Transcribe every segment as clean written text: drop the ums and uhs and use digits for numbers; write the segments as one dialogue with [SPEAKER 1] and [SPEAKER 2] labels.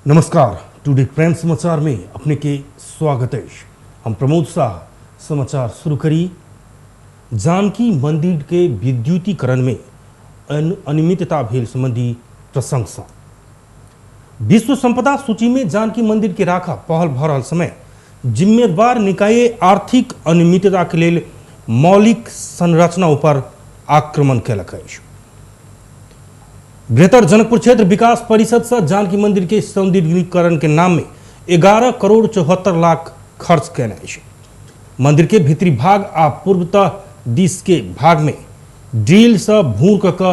[SPEAKER 1] नमस्कार, today prime समाचार में अपने के स्वागत है। हम प्रमोद शाह। समाचार शुरू करी। जानकी मंदिर के विद्युतीकरण में अनियमितता भेल संबंधी प्रशंसा। विश्व संपदा सूची में जानकी मंदिर के राखा पहल भ रहल समय जिम्मेदार निकाय आर्थिक अनियमितता के लेल मौलिक संरचना ऊपर आक्रमण केलक अछि। बृहत्तर जनकपुर क्षेत्र विकास परिषद से जानकी मंदिर के सौंदर्यीकरण के नाम में 11 करोड़ 74 लाख खर्च केने अछि। मंदिर के भीतरी भाग आ पूर्वतः दिस के भाग में ड्रिल से भूर क क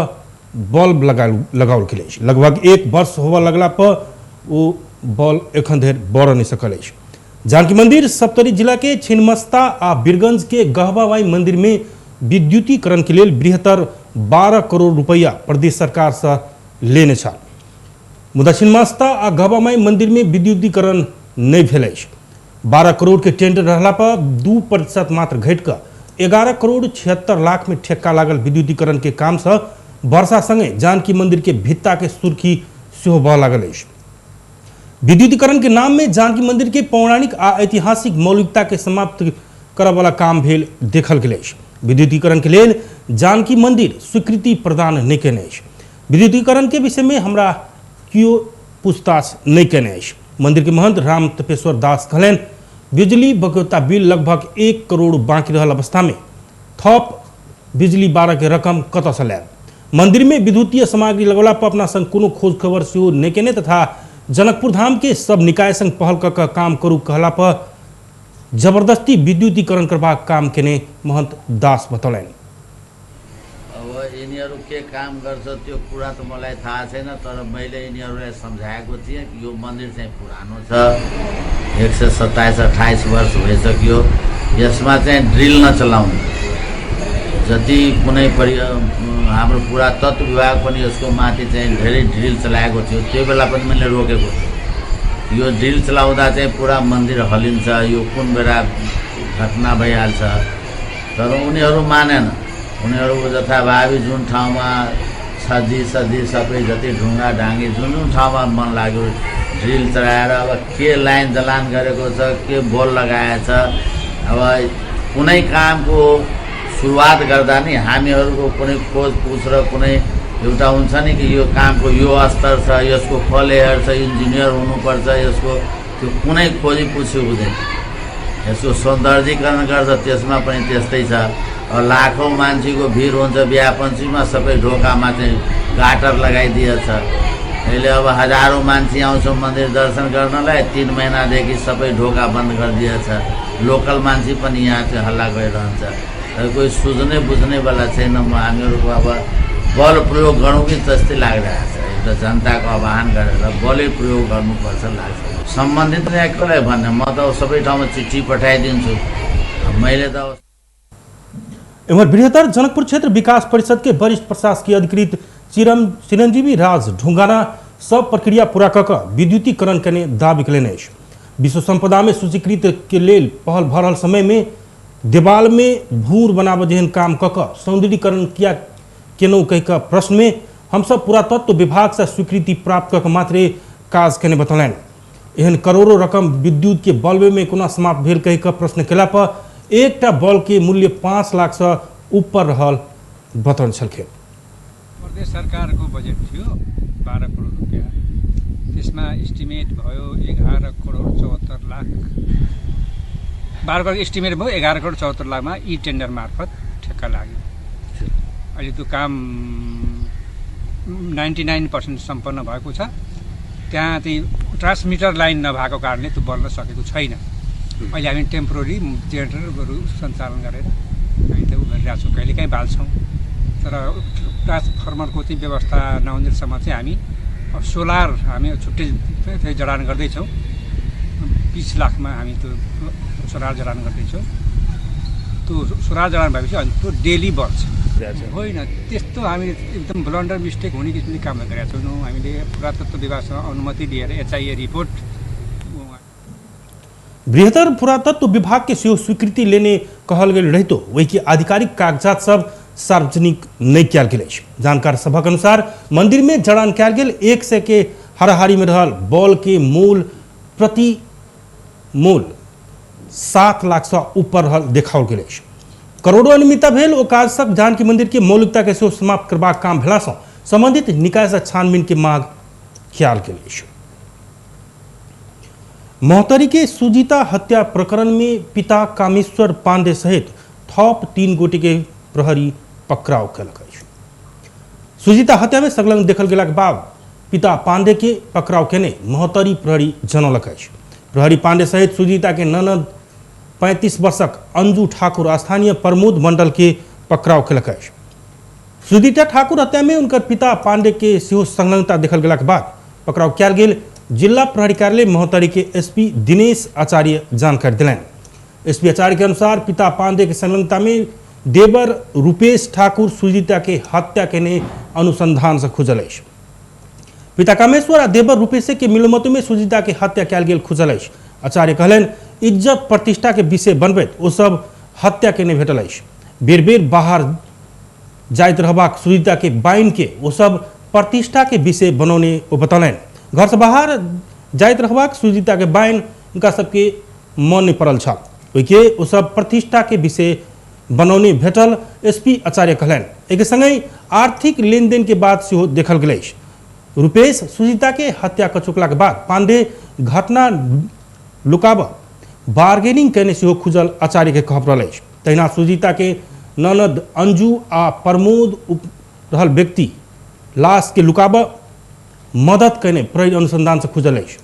[SPEAKER 1] बल्ब लगाओल गेल अछि। लगभग 1 वर्ष होबय लगला पर ओ बल्ब एखन धरि बरऽ नहि सकल अछि। जानकी मंदिर सप्तरी जिला के छिन्नमस्ता आ बीरगंज के गहबाबाई मंदिर में विद्युतीकरण के लेल बृहत्तर 12 करोड़ रुपया प्रदेश सरकार से लेने छल, मुदा छिन्नमस्ता आ गहबामाई मंदिर में विद्युतीकरण नहीं भेल अछि। 12 करोड़ के टेंडर रहला पर 2% मात्र घटि कऽ 11 करोड़ 76 लाख में ठेक्का लागल विद्युतीकरण के काम से वर्षा संगे जानकी मंदिर के भित्ता के सुर्खी सेहो बह लागल अछि। विद्युतीकरण के नाम में जानकी मंदिर के पौराणिक आ ऐतिहासिक मौलिकता के समाप्त करऽ वाला काम भेल देखल गेल अछि। विद्युतीकरण के लेल जानकी मंदिर स्वीकृति प्रदान नहीं केने अछि। विद्युतीकरण के विषय में हमरा कियो पूछताछ नहीं केने अछि। मंदिर के महंत राम तपेश्वर दास कहलनि, बिजली बकौता बिल लगभग 1 करोड़ बाकी रहल अवस्था में थप बिजली बारह के रकम कतऽ से लायब। मंदिर में विद्युतीय सामग्री लगौला पर अपना संग कोनो खोज खबर सेहो नहीं केने तथा जनकपुर धाम के सब निकाय संग पहल कऽ कऽ काम करू कहला पर जबरदस्ती विद्युतीकरण करबाक काम केने महंत दास बतौलनि।
[SPEAKER 2] अब यिनीहरू के काम गर्छ त्यो कुरा त मलाई थाहा छैन, तर मैले यिनीहरूलाई सम्झाएको थिएँ कि यो मन्दिर चाहिँ पुरानो छ, 127-28 वर्ष भइसक्यो, यसमा चाहिँ ड्रिल नचलाउनु। जति कुनै हाम्रो पुरातत्व विभाग पनि यसको माथि चाहिँ धेरै ड्रिल चलाएको थियो, त्यो बेला पनि मैले रोकेको थिएँ। यो ड्रिल चलाउँदा चाहिँ पुरा मन्दिर हलिन्छ, यो कुन बेला घटना भइहाल्छ। तर उनीहरू मानेन। उनीहरूको जथाभावी जुन ठाउँमा छजी सजी सबै जति ढुङ्गा ढाङ्गी जुन जुन ठाउँमा मन लाग्यो ड्रिल चलाएर अब के लाइन जलान गरेको छ, के बोल लगाएछ। अब कुनै कामको सुरुवात गर्दा नि हामीहरूको कुनै खोज पुछ र कुनै एउटा हुन्छ नि कि यो कामको यो स्तर छ, यसको फलेयर छ, इन्जिनियर हुनुपर्छ, यसको त्यो कुनै खोजी पुछी हुँदैन। यसको सौन्दर्यीकरण गर्छ त्यसमा पनि त्यस्तै छ। अब लाखौँ मान्छेको भिड हुन्छ बिहा पञ्चमीमा, सबै ढोकामा चाहिँ गाटर लगाइदिएछ। अहिले अब हजारौँ मान्छे आउँछ मन्दिर दर्शन गर्नलाई, 3 महिनादेखि सबै ढोका बन्द गरिदिएछ। लोकल मान्छे पनि यहाँ चाहिँ हल्ला गरिरहन्छ, तर कोही सुझ्ने बुझ्नेवाला छैन। म हामीहरूको अब बल प्रयोग गरौँ कि जस्तै लागिरहेको छ। एउटा जनताको आह्वान गरेर बलै प्रयोग गर्नुपर्छ लाग्छ। सम्बन्धित कसलाई भन्ने, म त सबै ठाउँमा चिठी पठाइदिन्छु मैले त।
[SPEAKER 1] एम्हर बृहत्तर जनकपुर क्षेत्र विकास परिषद के वरिष्ठ प्रशासकीय अधिकृत चिरंजीवी राज ढुंगाना सब प्रक्रिया पूरा कऽ कऽ विद्युतीकरण केने दावी केलनि अछि। विश्व संपदा में सूचीकृत के लेल पहल भऽ रहल समय में देवाल में भूर बनाबऽ जेहन काम कऽ कऽ सौंदर्यीकरण किया केलहुँ कहि कऽ प्रश्न में हमसब पुरातत्व विभाग से स्वीकृति प्राप्त कऽ कऽ मात्रे काज केने बतौलनि। एहन करोड़ों रकम विद्युत के बल्ब में कोना समाप्त भेल कहि कऽ प्रश्न केला पर एकटा बल्ब के मूल्य 5 लाख से ऊपर रहल बतौने छलखिन।
[SPEAKER 3] प्रदेश सरकारको बजेट थियो 12 करोड रुपियाँ, त्यसमा एस्टिमेट भयो 11 करोड 74 लाख, 12 करोड एस्टिमेट भयो, 11 करोड 74 लाखमा ई टेन्डर मार्फत ठेक्का लाग्यो। अहिले त्यो काम 99% सम्पन्न भएको छ। त्यहाँ चाहिँ ट्रान्समिटर लाइन नभएको कारणले त्यो बल्न सकेको छैन। अहिले हामी टेम्पोररी जेनेरेटरहरू सञ्चालन गरेर हामी त्यो गरिरहेको छौँ, कहिलेकाहीँ बाल्छौँ। तर ट्रान्सफर्मरको चाहिँ व्यवस्था नहुन्जेलसम्म चाहिँ हामी अब सोलर हामी छुट्टै फेरि जडान गर्दैछौँ। 20 लाखमा हामी त्यो सोलर जडान गर्दैछौँ। त्यो सोलर जडान भएपछि अनि त्यो डेली बल्छ। होइन, त्यस्तो हामीले एकदम ब्लन्डर मिस्टेक हुने किसिमले काम गरेका छैनौँ। हामीले पुरातत्व विभागसँग अनुमति लिएर एचआइए रिपोर्ट
[SPEAKER 1] बृहत्तर पुरातत्व विभाग के सेहो स्वीकृति लेने कहल गेल रहितो ओहि के आधिकारिक कागजात सब सार्वजनिक नहीं कयल गेल अछि। जानकार सभक अनुसार मंदिर में जड़ान कयल गेल 100 के हाराहारी में रहल बॉल के मोल प्रति मोल 7 लाख से ऊपर रहल देखाओल गेल अछि। करोड़ों अनियमितता भेल ओ काज सब जानकी मंदिर के मौलिकता के सेहो समाप्त करबाक काम भेला सँ संबंधित निकाय से छानबीन के मांग कयल गेल अछि। महोत्तरी के सुजीता हत्या प्रकरण में पिता कामेश्वर पांडे सहित थप 3 गोटे के प्रहरी पकड़ाव कयलक अछि। सुजीता हत्या में संलग्न देखल गेलाक बाद पिता पांडे के पकड़ाव केने महोत्तरी प्रहरी जनौलक अछि। प्रहरी पांडे सहित सुजीता के ननद 35 वर्षक अंजू ठाकुर स्थानीय प्रमोद मंडल के पकड़ाव कयलक अछि। सुजीता ठाकुर हत्या में उनकर पिता पांडे के सेहो संलग्नता देखल गेलाक बाद पकड़ाव कयल गेल जिला प्रहरी कार्यालय महोत्तरी के एसपी दिनेश आचार्य जानकारी देलनि। एसपी आचार्य के अनुसार पिता पांडे के संलग्नता में देवर रूपेश ठाकुर सुजीता के हत्या केने अनुसंधान से खुजल अछि। पिता कामेश्वर आ देवर रूपेश के मिलमत में सुजीता के हत्या कयल गेल खुजल अछि। आचार्य कहलनि इज्जत प्रतिष्ठा के विषय बनबैत ओ सब हत्या केने भेटल अछि। बेर बेर बाहर जाइत रहबाक सुजीता के बाइन के ओ सब प्रतिष्ठा के विषय बनौने ओ बतौलनि। घर से बाहर जाइत रहबाक सुजीता के बाइन हुनका सबके मन नहि पड़ल छल, ओहिके ओ सब प्रतिष्ठा के विषय बनौने भेटल एसपी आचार्य कहलनि। एहिके संगहि आर्थिक लेनदेन के बात सेहो देखल गेल अछि। रूपेश सुजीता के हत्या कऽ चुकलाक बाद पांडे घटना लुकाब बार्गेनिंग केने सेहो खुजल आचार्य के कहब रहल अछि। तहिना सुजीता के ननद अंजू आ प्रमोद रहल व्यक्ति लाश के लुकाब मदद केने प्रहरी अनुसंधान से खुजल अछि।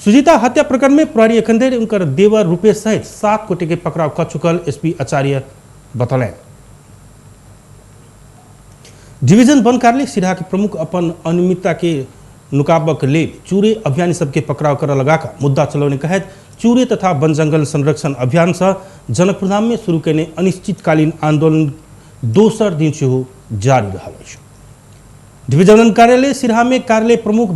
[SPEAKER 1] सुजीता हत्या प्रकरण में प्रहरी एखन धरि उनकर देवर रूपेश सहित 7 गोटे के पकड़ाव कऽ चुकल एसपी आचार्य बतौलनि। डिवीजन वन कार्यालय सिरहा के प्रमुख अपन अनियमितता के नुकाबक लेल चूरे अभियानी सबके पकड़ाव करऽ लगाकऽ मुद्दा चलौने कहैत चूरे तथा वन जंगल संरक्षण अभियान से जनकपुरधाम में शुरू केने अनिश्चितकालीन आंदोलन दोसर दिन सेहो जारी रहल अछि। डिवीजन वन कार्यालय सिरहा में कार्यालय प्रमुख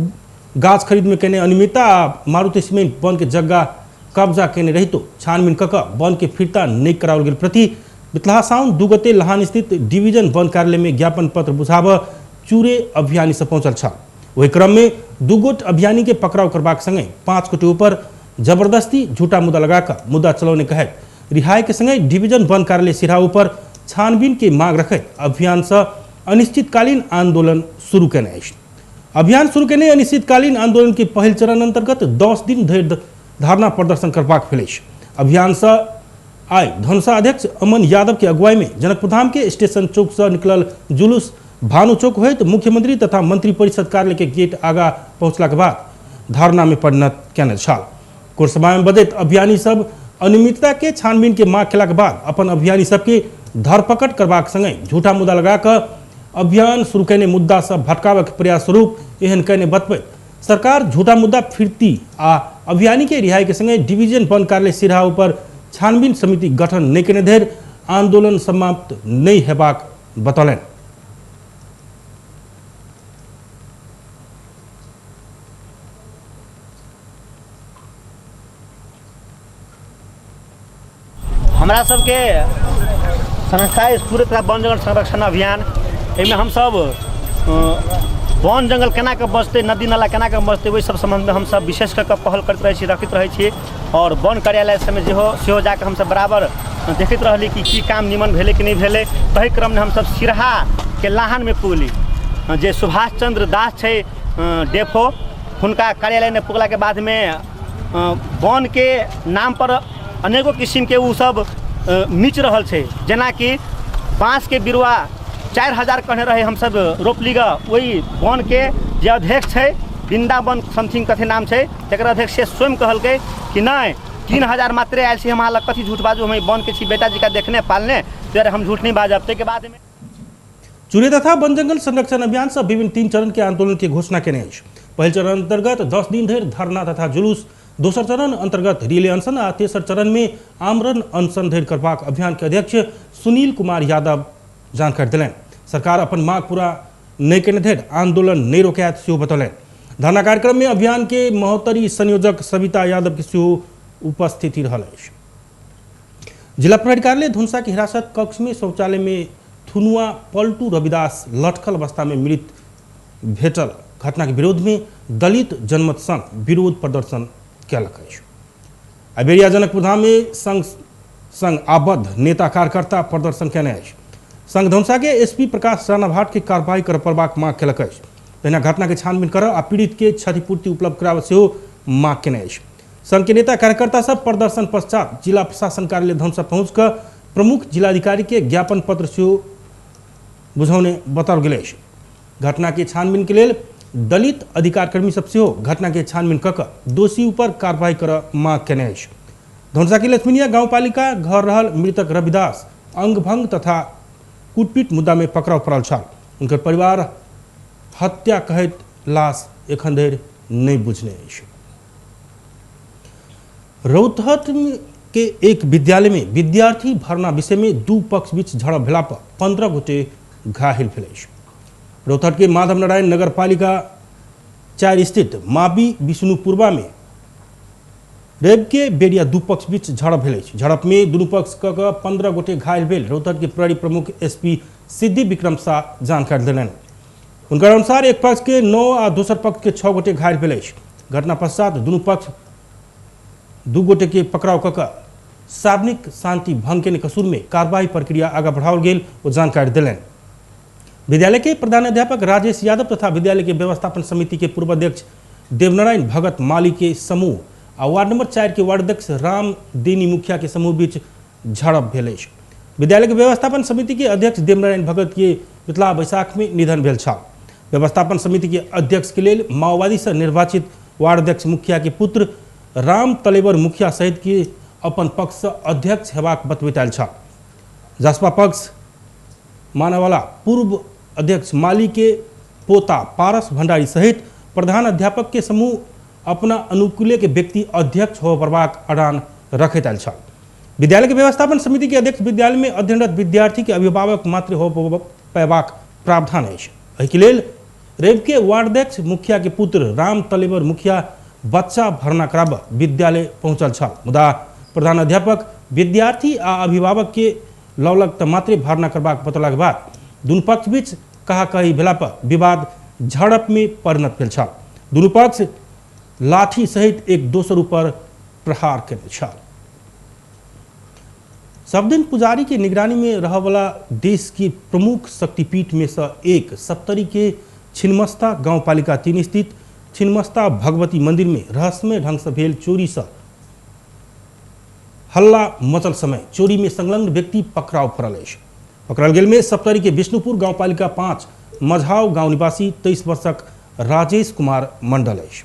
[SPEAKER 1] गाछ खरीद में केने अनियमितता आ मारुति सीमेंट वन के जगह कब्जा केने रहितो छानबीन कऽ कऽ वन के फिर्ता नहि कराओल गेल प्रति बितलाहा साउन 2 गते लहान स्थित डिवीजन वन कार्यालय में ज्ञापन पत्र बुझाबऽ चूरे अभियानी से पहुंचल छल। ओहि क्रम में 2 गोट अभियानी के पकड़ाव करबाक संगे 5 गोटे ऊपर जबरदस्ती झूठा मुद्दा लगाकऽ मुद्दा चलौने कहैत रिहाई के संगे डिवीजन वन कार्यालय सिरहा ऊपर छानबीन के मांग रखैत अभियान से अनिश्चितकालीन आंदोलन शुरू केने अछि। अभियान शुरू केने अनिश्चितकालीन आंदोलन के पहिल चरण अंतर्गत 10 दिन धरि धरना प्रदर्शन करबाक भेल अछि। अभियान से आइ धनुषा अध्यक्ष अमन यादव के अगुवाई में जनकपुरधाम के स्टेशन चौक से निकलल जुलूस भानु चौक होइत मुख्यमंत्री तथा मंत्री परिषद कार्यालय के गेट आगा पहुंचला के बाद धरना में परिणत केने छल। कोरसभा में बजैत अभियानी सब अनियमितता के छानबीन के मांग केला के बाद अपन अभियानी सबके धरपकड़ करबाक संगे झूठा मुद्दा लगा कऽ अभियान शुरू केने मुद्दा सब भटकाबे के प्रयास स्वरूप एहन केने बतबैत सरकार झूठा मुद्दा फिरती आ अभियानी के रिहाई के संगे डिवीजन वन कार्यालय सिरहा ऊपर छानबीन समिति गठन नहि केने धरि आंदोलन समाप्त नहि हेबाक बतौलनि।
[SPEAKER 4] हमरा सबके संस्था सूर्य तथा वन जंगल संरक्षण अभियान, एहिमे हमसब वन जंगल केना कऽ बचतै, नदी नाला केना कऽ बचतै, ओहि सब सम्बन्धमे हमसब विशेष कऽ कऽ पहल करैत रहै छी, रखैत रहै छी। आओर वन कार्यालय सबमे सेहो जाकऽ हमसब बराबर देखैत रहली कि की काम निमन भेलै कि नहि भेलै। ताहि क्रममे हमसब सिरहाके लाहनमे पुगली, जे सुभाष चंद्र दास छै डेफो, हुनका कार्यालयमे पुगलाके बादमे वनके नामपर अनेको किसिमके ओ सब मिच रहल छै। जेनाकि बाँसके बिरुवा 4000 कहने रहै, हमसब रोपली गऽ। ओहि वनके जे अध्यक्ष छै, वृन्दावन समथिंग कथी नाम छै, तकर अध्यक्ष से स्वयं कहलकै कि नहि 3000 मात्रे आयल छी, हम अहाँ लग कथी झूठ बाजू, हम वन के छी बेटा जी का देखने पालने, ताहि हम झूठ नहीं बाजब। ताहिके बादमे
[SPEAKER 1] चूरे तथा वन जंगल संरक्षण अभियान से विभिन्न 3 चरण के आंदोलन के घोषणा केने अछि। पहिल चरण अंतर्गत 10 दिन धरि धरना तथा जुलूस, दोसर चरण अंतर्गत रिले अनशन आ तेसर चरण में आमरण अनशन धरि करबाक अभियान के अध्यक्ष सुनील कुमार यादव जानकारी देलनि। सरकार अपन मांग पूरा नहि केने धरि आंदोलन नहि रोकायत सेहो बतौलनि। धरना कार्यक्रम में अभियान के महोत्तरी संयोजक सविता यादव के सेहो उपस्थिति रहल अछि। जिला प्रहरी कार्यालय धनुषा के हिरासत कक्ष में शौचालय में थुनुआ पलटू रविदास लटकल अवस्था में मृत भेटल घटना के विरोध में दलित जनमत संघ विरोध प्रदर्शन कयलक अछि। अबेरिया जनकपुर धाम में संघ संग आबद्ध नेता कार्यकर्ता प्रदर्शन कयने अछि। संघ धनुषा के एसपी प्रकाश राणाभाट के कार्रवाई करय पड़बाक मांग कयलक अछि। तहिना घटना के छानबीन करय आ पीड़ित के क्षतिपूर्ति उपलब्ध कराबय सेहो मांग कयने अछि। संघ के नेता कार्यकर्ता सब प्रदर्शन पश्चात जिला प्रशासन कार्यालय धनुषा पहुँच कऽ प्रमुख जिलाधिकारी के ज्ञापन पत्र सेहो बुझौने बताओल गेल अछि। घटना के छानबीन के लेल दलित अधिकार कर्मी सब सेहो घटना के छानबीन कऽ कऽ दोषी ऊपर कार्रवाई करय मांग कयने अछि। धनुषा के लक्ष्मीनिया गाउँपालिका घर रहल मृतक रविदास अंगभंग तथा कुटपीट मुद्दा में पकड़ाव पड़ल छल। उनकर परिवार हत्या कहैत लाश एखन धरि नहि बुझने अछि। रौतहट के एक विद्यालय में विद्यार्थी भर्ना विषय में दू पक्ष बीच झड़प भेला पर 15 गोटे घायल भेल अछि। रौतहट के माधव नारायण नगर पालिका 4 स्थित माबी विष्णुपुरवा में रवि के बेरिया दू पक्ष बीच झड़प भेल अछि। झड़प में दुनू पक्ष क 15 गोटे घायल भेल रौतहट के प्रहरी प्रमुख एसपी सिद्धि विक्रम शाह जानकारी देलनि। हुनकर अनुसार एक पक्ष के 9 आ दोसर पक्ष के 6 गोटे घायल भेल अछि। घटना पश्चात दुनू पक्ष 2 गोटे के पकड़ाव कऽ कऽ सार्वजनिक शांति भंग के कसूर में कार्रवाई प्रक्रिया आगा बढ़ाओल गेल ओ जानकारी देलनि। विद्यालय के प्रधानाध्यापक राजेश यादव तथा विद्यालय के व्यवस्थापन समिति के पूर्व अध्यक्ष देवनारायण भगत माली के समूह आ वार्ड नंबर 4 के वार्ड अध्यक्ष राम देनी मुखिया के समूह बीच झड़प भेल अछि। विद्यालय के व्यवस्थापन समिति के अध्यक्ष देवनारायण भगत के पिछला बैसाख में निधन भेल छल। व्यवस्थापन समिति के अध्यक्ष के लेल माओवादी से निर्वाचित वार्ड अध्यक्ष मुखिया के पुत्र राम तलेवर मुखिया सहित के अपन पक्ष से अध्यक्ष हेबाक बतबैत आयल छल। जसपा पक्ष मानवाला पूर्व अध्यक्ष माली के पोता पारस भंडारी सहित प्रधान अध्यापक के समूह अपना अनुकूले के व्यक्ति अध्यक्ष होबय पड़बाक अड़ान रखैत आयल छल। विद्यालय के व्यवस्थापन समिति के अध्यक्ष विद्यालय में अध्ययनरत विद्यार्थी के अभिभावक मात्र हो पेबाक प्रावधान अछि। एहिके लेल रवि के वार्डाध्यक्ष मुखिया के पुत्र राम तलेवर मुखिया बच्चा भर्ना कराबऽ विद्यालय पहुंचल छल, मुदा प्रधानाध्यापक विद्यार्थी आ अभिभावक के लौलक तऽ मात्रे भर्ना करबाक बतौलाक बाद दुनू पक्ष बीच कहाकही भेला पर विवाद झड़प में परिणत भेल छल। दुनू पक्ष लाठी सहित एक दोसर ऊपर प्रहार केने छल। सबदिन पुजारी के निगरानी में रहवाला देश के प्रमुख शक्तिपीठ में से एक सप्तरी के छिन्नमस्ता गांवपालिका 3 स्थित छिन्नमस्ता भगवती मंदिर में रहस्यमय ढंग से भेल चोरी से हल्ला मचल समय चोरी में संलग्न व्यक्ति पकड़ाव पड़ल अछि। पकड़ल गेल में सप्तरी के विष्णुपुर गांवपालिका 5 मझाव गांव निवासी 23 वर्षक राजेश कुमार मंडल अछि।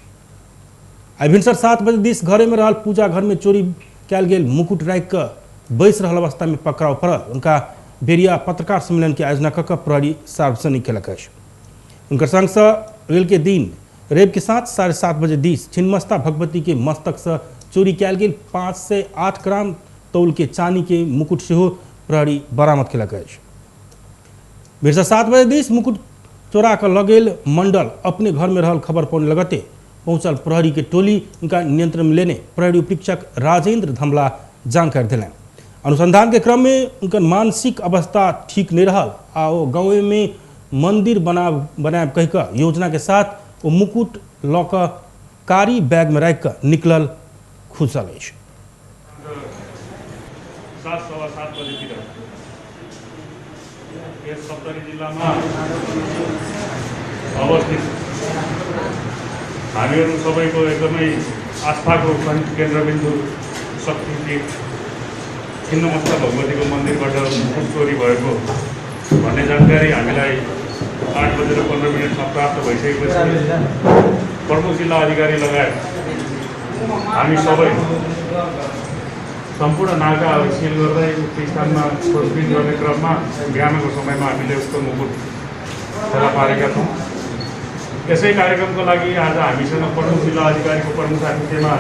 [SPEAKER 1] आइ भिनसर 7 बजे दिस घरे में रहल पूजा घर में चोरी कयल गेल मुकुट राखि कऽ बैस रहल अवस्था में पकड़ाव पड़ल। उनका बेरिया पत्रकार सम्मेलन के आयोजना कऽ कऽ प्रहरी सार्वजनिक केलक अछि। उनकर संगसँ रेल के दिन रवि के साथ 7:30 बजे दिस छिन्नमस्ता भगवती के मस्तक से चोरी कयल गेल 5 से 8 ग्राम तौल के चानी के मुकुट सेहो प्रहरी बरामद केलक अछि। भिनसर 7 बजे दिस मुकुट चोरा कऽ लऽ गेल मंडल अपने घर में रहल खबर पौने लगते पहुंचल प्रहरी के टोली उनका नियंत्रण में लेने प्रहरी उपरीक्षक राजेंद्र धमला जानकारी दिलनि। अनुसंधान के क्रम में उनकर मानसिक अवस्था ठीक नहीं रहल आ ओ गाँव में मंदिर बनायब कहि कऽ योजना के साथ ओ मुकुट लऽ कऽ कारी बैग में राखि कऽ निकलल खुसल अछि।
[SPEAKER 5] 7:15 बजेतिर यस सप्तरी जिल्लामा अवस्थित हामीहरू सबैको एकदमै आस्थाको केन्द्रबिन्दु शक्तिपीठ छिन्नमस्ता भगवतीको मन्दिरबाट मुकुट चोरी भएको भन्ने जानकारी हामीलाई 8:15 प्राप्त भइसकेपछि प्रमुख जिल्ला अधिकारी लगायत हामी सबै सम्पूर्ण नाकाहरू सिल गर्दै उक्त स्थानमा खोजबिन गर्ने क्रममा बिहानको समयमा हामीले उक्त मुकुट फेला पारेका छौँ। यसै कार्यक्रमको लागि आज हामीसँग प्रमुख जिल्ला अधिकारीको प्रमुख आतिथ्यमा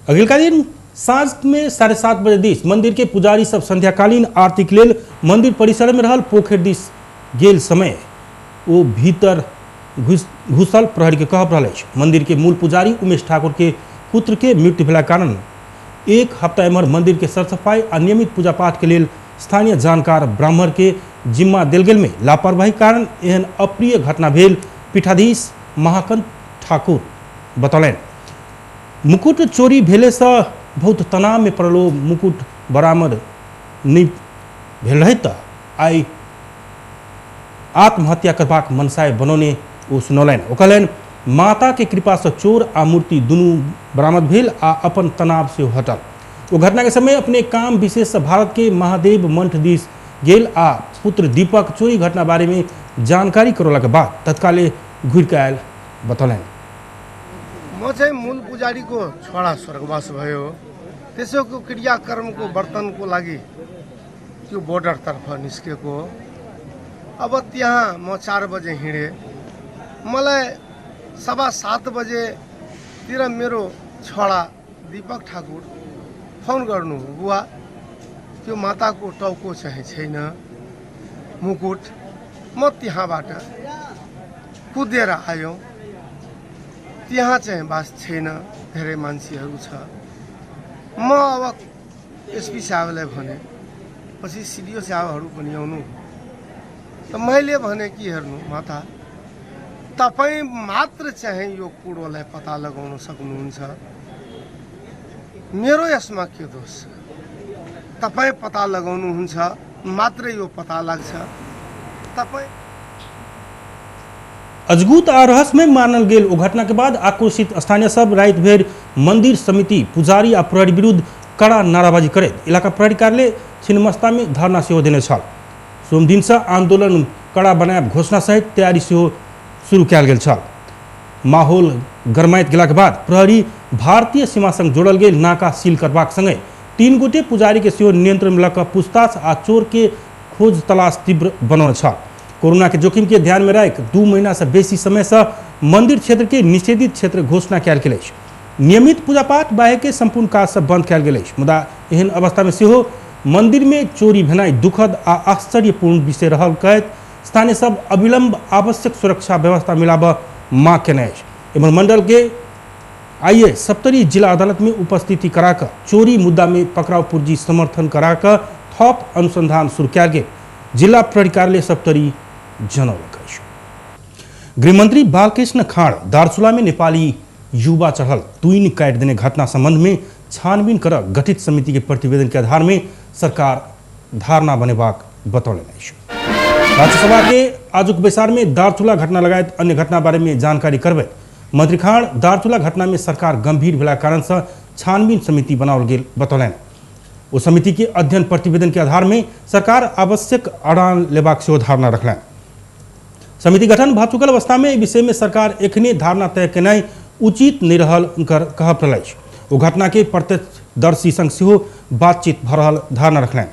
[SPEAKER 1] अगिलका दिन साँझ में 7:30 बजे दिस मंदिर के पुजारी सब संध्याकालीन आरती के लेल मंदिर परिसर में रहल पोखरि दिस गेल समय ओ भीतर घुसल प्रहरी के कहब रहल अछि। मंदिर के मूल पुजारी उमेश ठाकुर के पुत्र के मृत्यु भेला कारण एक हफ्ता एम्हर मंदिर के सरसफाई आ नियमित पूजा पाठ के लेल स्थानीय जानकार ब्राह्मण के जिम्मा देल गेल में लापरवाही कारण एहन अप्रिय घटना भेल पीठाधीश महाकंत ठाकुर बतौलनि। मुकुट चोरी भेले से बहुत तनाव में पड़लो मुकुट बरामद नहीं भेल रहे त आइ आत्महत्या करबाक मनसाय बनौने ओ सुनौलनि। ओ कहलनि माता के कृपा से चोर आ मूर्ति दुनू बरामद भेल आ अपन तनाव से हटल। वो घटना के समय अपने काम विशेष से भारत के महादेव मंठ दिस गेल आ पुत्र दीपक चोरी घटना बारे में जानकारी करौला के बाद तत्काले घुरि के आयल बतौलनि।
[SPEAKER 6] म चाहिँ मूल पुजारीको छोरा स्वर्गवास भयो, त्यसको क्रियाकर्मको बर्तनको लागि त्यो बोर्डरतर्फ निस्केको। अब त्यहाँ म 4 बजे हिँडेँ, मलाई 7:15 बजेतिर मेरो छोरा दीपक ठाकुर फोन गर्नु, बुवा त्यो माताको टाउको चाहिँ छैन मुकुट। म त्यहाँबाट कुदेर आयो, त्यहाँ चाहिँ बास छैन, धेरै मान्छेहरू छ। म अब एसपी साहबलाई भने, पछि सिडिओ साहबहरू पनि आउनु। त मैले भने कि हेर्नु माता, तपाईँ मात्र चाहिँ यो कुरोलाई पत्ता लगाउन सक्नुहुन्छ, मेरो यसमा के दोष छ? तपाईँ पत्ता लगाउनुहुन्छ मात्रै यो पत्ता लाग्छ। तपाईँ
[SPEAKER 1] अजगुत आ रहस्यमय मानल गेल ओ घटना के बाद आक्रोशित स्थानीय सब राति भरि मंदिर समिति पुजारी आ प्रहरी विरुद्ध कड़ा नाराबाजी करैत इलाका प्रहरी कार्यालय छिन्नमस्ता में धरना सेहो देने छल। सोमदिन से आंदोलन कड़ा बनायब घोषणा सहित तैयारी सेहो शुरू कयल गेल छल। माहौल गरमाइत गेलाक बाद प्रहरी भारतीय सीमा संग जोड़ल गेल नाका सील करबाक संगे 3 गोटे पुजारी के सेहो नियंत्रण में लऽ कऽ पूछताछ आ चोर के खोज तलाश तीव्र बनल छल। कोरोना के जोखिम के ध्यान में राखि 2 महीना से बेसी समय से मंदिर क्षेत्र के निषेधित क्षेत्र घोषणा कयल गेल अछि। नियमित पूजा पाठ बाहेक के संपूर्ण काज सब बंद कयल गेल अछि। मुदा एहन अवस्था में सेहो मंदिर में चोरी भेनाइ दुखद आ आश्चर्यपूर्ण विषय रहल कहैत स्थानीय सब अविलंब आवश्यक सुरक्षा व्यवस्था मिलाबऽ मांग केने अछि। एम्हर मंडल के आइए सप्तरी जिला अदालत में उपस्थिति कराकर चोरी मुद्दा में पकड़ाव पूर्जी समर्थन कराकर थप अनुसंधान शुरू कयल गेल जिला प्रहरी कार्यालय सप्तरी जनौलक अछि। गृहमंत्री बालकृष्ण खाड़ दार्चुला में नेपाली युवा चढ़ल तुइन काटि देने घटना संबंध में छानबीन कर गठित समिति के प्रतिवेदन के आधार में सरकार धारणा बनेबाक बतौलनि अछि। राज्यसभा के आजुक बैसार में दार्चुला घटना लगायत अन्य घटना बारे में जानकारी करबैत मंत्री खाड़ दार्चुला घटना में सरकार गंभीर भेला कारण से छानबीन समिति बनाओल गेल बतौलनि। ओ समिति के अध्ययन प्रतिवेदन के आधार में सरकार आवश्यक अड़ान लेबाक सेहो धारणा रखलनि। समिति गठन भऽ चुकल अवस्था में एहि विषय में सरकार एखने धारणा तय केनाइ उचित नहि रहल हुनकर कहब रहल अछि। ओ घटना के प्रत्यक्षदर्शी संग सेहो बातचीत भऽ रहल धारणा रखलनि।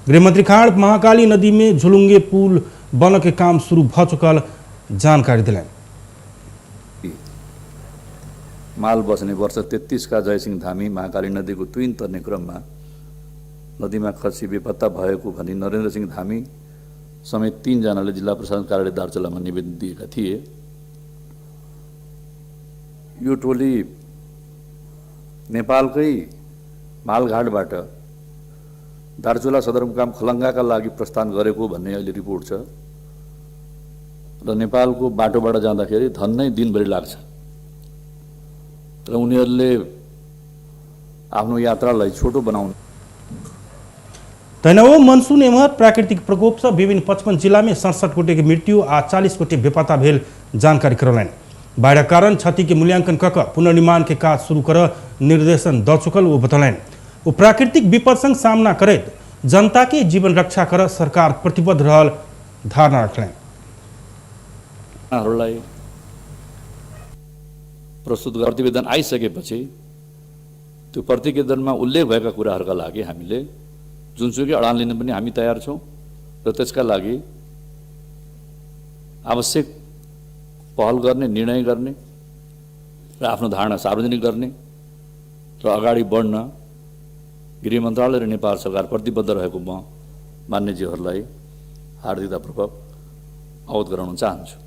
[SPEAKER 1] गृहमंत्री खाड़ महाकाली नदी में झुलुंगे पुल बनऽ के काम शुरू भऽ चुकल जानकारी देलनि।
[SPEAKER 7] माल बस्ने वर्ष 33 का जयसिंह धामी महाकाली नदीको तुइन तर्ने क्रममा नदीमा खसी बेपत्ता भएको भनी नरेन्द्र सिंह धामी समेत 3 जनाले जिल्ला प्रशासन कार्यालय दार्चुलामा निवेदन दिएका थिए। यो टोली नेपालकै मालघाटबाट दार्चुला सदरमुकाम खलङ्गाका लागि प्रस्थान गरेको भन्ने अहिले रिपोर्ट छ र नेपालको बाटोबाट जाँदाखेरि धन्नै दिनभरि लाग्छ र उनीहरूले आफ्नो यात्रालाई छोटो बनाउनु।
[SPEAKER 1] तहिना ओ मनसून एम्हर प्राकृतिक प्रकोप से विभिन्न 55 जिला में 67 गोटे के मृत्यु आ 40 गोटे बेपत्ता भेल जानकारी करौलनि। बाढ़िक कारण क्षति के मूल्यांकन कऽ पुनर्निर्माण के काज शुरू कर निर्देशन दऽ चुकल ओ बतौलनि। ओ प्राकृतिक विपद संग सामना करैत जनता के जीवन रक्षा कर सरकार प्रतिबद्ध रहल धारणा रखलनि।
[SPEAKER 7] प्रस्तुत प्रतिवेदन आइसकेपछि त्यो प्रतिवेदनमा उल्लेख भएका कुराहरूका लागि हामीले जुनसुकै अडान लिन पनि हामी तयार छौँ र त्यसका लागि आवश्यक पहल गर्ने, निर्णय गर्ने र आफ्नो धारणा सार्वजनिक गर्ने र अगाडि बढ्न गृह मन्त्रालय र नेपाल सरकार प्रतिबद्ध रहेको म मान्यज्यूहरूलाई हार्दिकतापूर्वक अवगत गराउन चाहन्छु।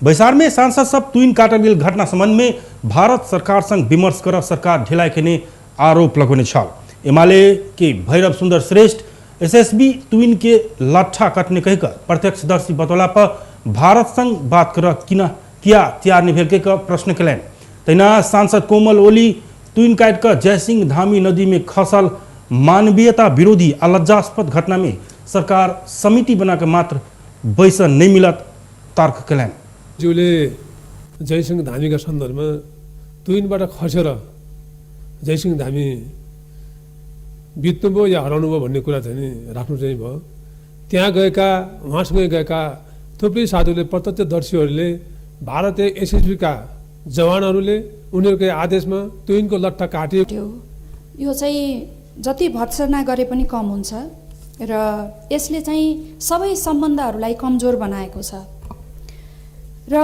[SPEAKER 1] बैसार में सांसद सब तुइन काटल गेल घटना संबंध में भारत सरकार संग विमर्श कर सरकार ढिलाई केने आरोप लगौने छल। एमाले के भैरव सुन्दर श्रेष्ठ एसएसबी तुइन के लट्ठा कटने कहिक प्रत्यक्षदर्शी बतौला पर भारत संग बात कर किन किया तैयार नहीं भेल के प्रश्न कयलनि। तहिना सांसद कोमल ओली तुइन काटि कऽ जयसिंह धामी नदी में खसल मानवीयता विरोधी आ लज्जास्पद घटना में सरकार समिति बना के मात्र बैसन नहीं मिलत तर्क कयलनि।
[SPEAKER 8] ज्यूले जयसिंह धामीका सन्दर्भमा तुइनबाट खसेर जयसिंह धामी बित्नुभयो या हराउनुभयो भन्ने कुरा चाहिँ नि राख्नु चाहिँ भयो। त्यहाँ गएका उहाँसँगै गएका थुप्रै साधुले प्रत्यक्षदर्शीहरूले भारतीय एसएसबीका जवानहरूले उनीहरूको आदेशमा तुइनको लट्ठा काटियो।
[SPEAKER 9] यो चाहिँ जति भर्त्सना गरे पनि कम हुन्छ र यसले चाहिँ सबै सम्बन्धहरूलाई कमजोर बनाएको छ र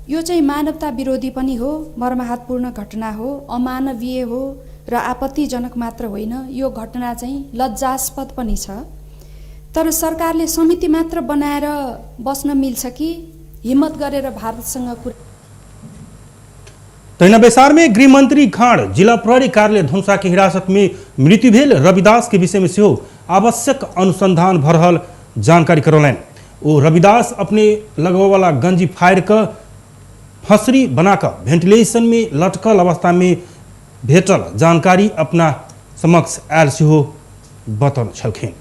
[SPEAKER 9] यो चाहिँ मानवता विरोधी पनि हो, मर्माहतपूर्ण घटना हो, अमानवीय हो र आपत्तिजनक मात्र होइन, यो घटना चाहिँ लज्जास्पद पनि छ। तर सरकारले समिति मात्र बनाएर बस्न मिल्छ कि हिम्मत गरेर भारतसँग कुरा।
[SPEAKER 1] तहिना बैसार में गृहमंत्री खाँड जिला प्रहरी कार्यालय धनुषा के हिरासत में मृत्यु भेल रविदास के विषय में सेहो आवश्यक अनुसंधान भ रहल जानकारी करौलनि। ओ रविदास अपने लगबयवला गंजी फाड़ि कऽ फसरी बनाकऽ वेंटिलेशन में लटकल अवस्था में भेटल जानकारी अपना समक्ष आयल सेहो बतौने छलखिन।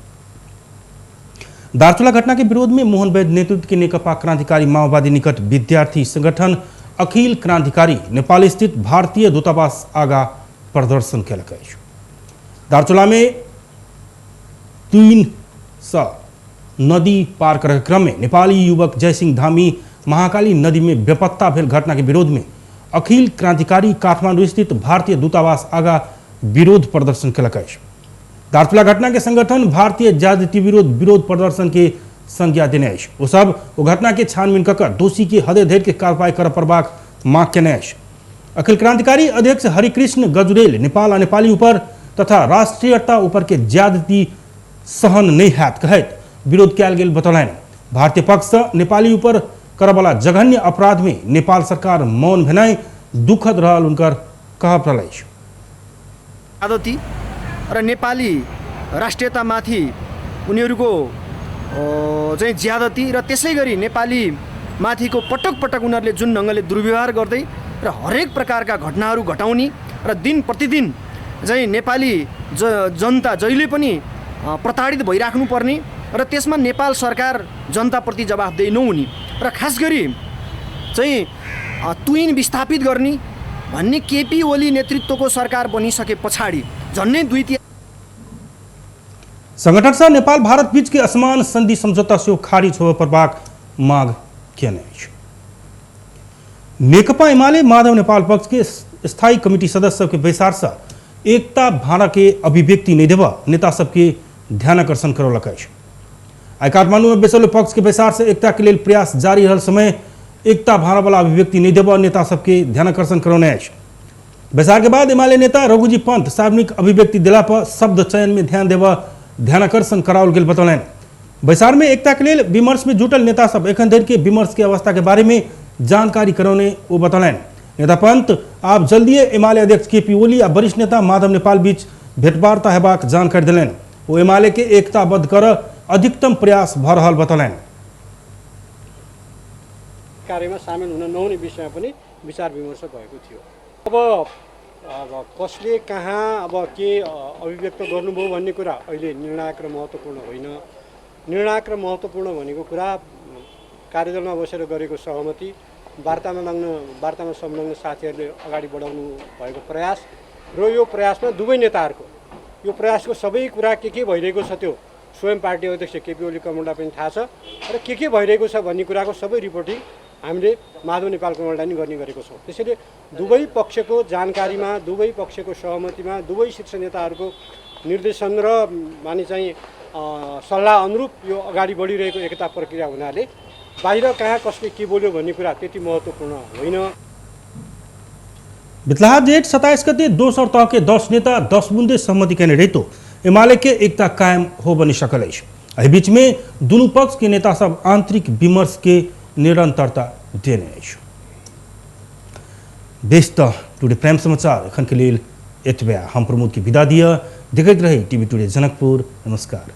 [SPEAKER 1] दार्चुला घटना के विरोध में मोहन वैद्य नेतृत्व के नेकपा क्रांतिकारी माओवादी निकट विद्यार्थी संगठन अखिल क्रांतिकारी नेपाल स्थित भारतीय दूतावास आगा प्रदर्शन कयलक अछि। दार्चुला में 3 नदी पार करके क्रम में नेपाली युवक जयसिंह धामी महाकाली नदी में बेपत्ता भेल घटना के विरोध में अखिल क्रांतिकारी काठमांडू स्थित भारतीय दूतावास आगा विरोध प्रदर्शन कयलक अछि। दार्चुला घटना के संगठन भारतीय जाति विरोध प्रदर्शन के संज्ञा देने अछि। ओ सब ओ घटना के छानबीन कऽ दोषी के हदे धरि के कार्रवाई करय पड़बाक मांग केने अछि। अखिल क्रांतिकारी अध्यक्ष हरिकृष्ण गजुरेल नेपाल आ नेपाली ऊपर तथा राष्ट्रीयता ऊपर के ज्यादती सहन नहीं हैत कहैत विरोध कयल गेल बतौलनि। भारतीय पक्ष से नेपाली ऊपर करबला जघन्य अपराध में नेपाल सरकार मौन भेनाइ दुखद रहल उनकर कहब रहल अछि।
[SPEAKER 10] आदती र नेपाली राष्ट्रियतामाथि उनीहरूको चाहिँ ज्यादती र त्यसै गरी नेपाली माथिको पटक पटक उनीहरूले जुन ढङ्गले दुर्व्यवहार गर्दै र हरेक प्रकारका घटनाहरू घटाउने र दिन प्रतिदिन चाहिँ नेपाली जनता जहिले पनि प्रताडित भइराख्नुपर्ने र त्यसमा नेपाल सरकार जनताप्रति जवाफदेही नहुने र खास गरी चाहिँ तुइन विस्थापित गर्ने भन्ने केपी ओली नेतृत्वको सरकार बनिसके पछाडि झन्डै 2
[SPEAKER 1] संगठन से नेपाल भारत बीच के असमान संधि समझौता से खारिज होबय पड़बाक मांग केने अछि। नेकपा एमाले माधव नेपाल पक्ष के स्थायी कमिटी सदस्य सबके बैसार से एकता भाड़ा के अभिव्यक्ति नहीं देबऽ नेता सबके ध्यानाकर्षण करौलक अछि। आइ काठमांडू में बैसल पक्ष के बैसार से एकता के लेल प्रयास जारी रहल समय एकता भाड़ा वाला अभिव्यक्ति नहीं देबऽ नेता सबके ध्यानाकर्षण करौने अछि। बैसार के बाद एमाले नेता रघुजी पंत सार्वजनिक अभिव्यक्ति दिला पर शब्द चयन में ध्यान देबऽ ध्यानाकर्षण कराओल गेल बतौलनि। बैसार में एकता के लेल विमर्श में जुटल नेता सब एखन धरि के विमर्श के अवस्था के बारे में जानकारी करौने ओ बतौलनि। नेता पंत आब जल्दिए एमाले अध्यक्ष केपी ओली आ वरिष्ठ नेता माधव नेपाल बीच भेटवार्ता हेबाक जानकारी देलनि। ओ एमाले के एकताबद्ध कर अधिकतम प्रयास भ रहल बतौलनि।
[SPEAKER 11] कार्यमा सामेल हुन नहुने विषयमा पनि विचार विमर्श भएको थियो। अब कसले कहाँ अब के अभिव्यक्त गर्नुभयो भन्ने कुरा अहिले निर्णायक र महत्त्वपूर्ण होइन। निर्णायक र महत्त्वपूर्ण भनेको कुरा कार्यदलमा बसेर गरेको सहमति, वार्तामा संलग्न साथीहरूले अगाडि बढाउनु भएको प्रयास र यो प्रयासमा दुवै नेताहरूको यो प्रयासको सबै कुरा के भइरहेको छ त्यो स्वयं पार्टी अध्यक्ष केपी ओली कमललाई पनि थाहा छ र के भइरहेको छ भन्ने कुराको सबै रिपोर्टिङ हामीले माधव नेपाल कमललाई नै गर्ने गरेको छौँ। त्यसैले दुवै पक्षको जानकारीमा, दुवै पक्षको सहमतिमा, दुवै शीर्ष नेताहरूको निर्देशन र माने चाहिँ सल्लाह अनुरूप यो अगाडि बढिरहेको एकता प्रक्रिया हुनाले बाहिर कहाँ कसले के बोल्यो भन्ने कुरा त्यति महत्त्वपूर्ण होइन।
[SPEAKER 1] बितलाहा जेठ 27 गते दोसर तह के 10 नेता 10 बुंदे सहमति केने रहितो एमाले के एकता कायम हो बनि सकल अछि। एहि बीच में दुनू पक्ष के नेता सब आंतरिक विमर्श के निरंतरता देने अछि। बेस त टुडे प्राइम समाचार एखन के लेल एतबे हम प्रमोद के विदा दिया। देखैत रही टीवी टुडे जनकपुर। नमस्कार।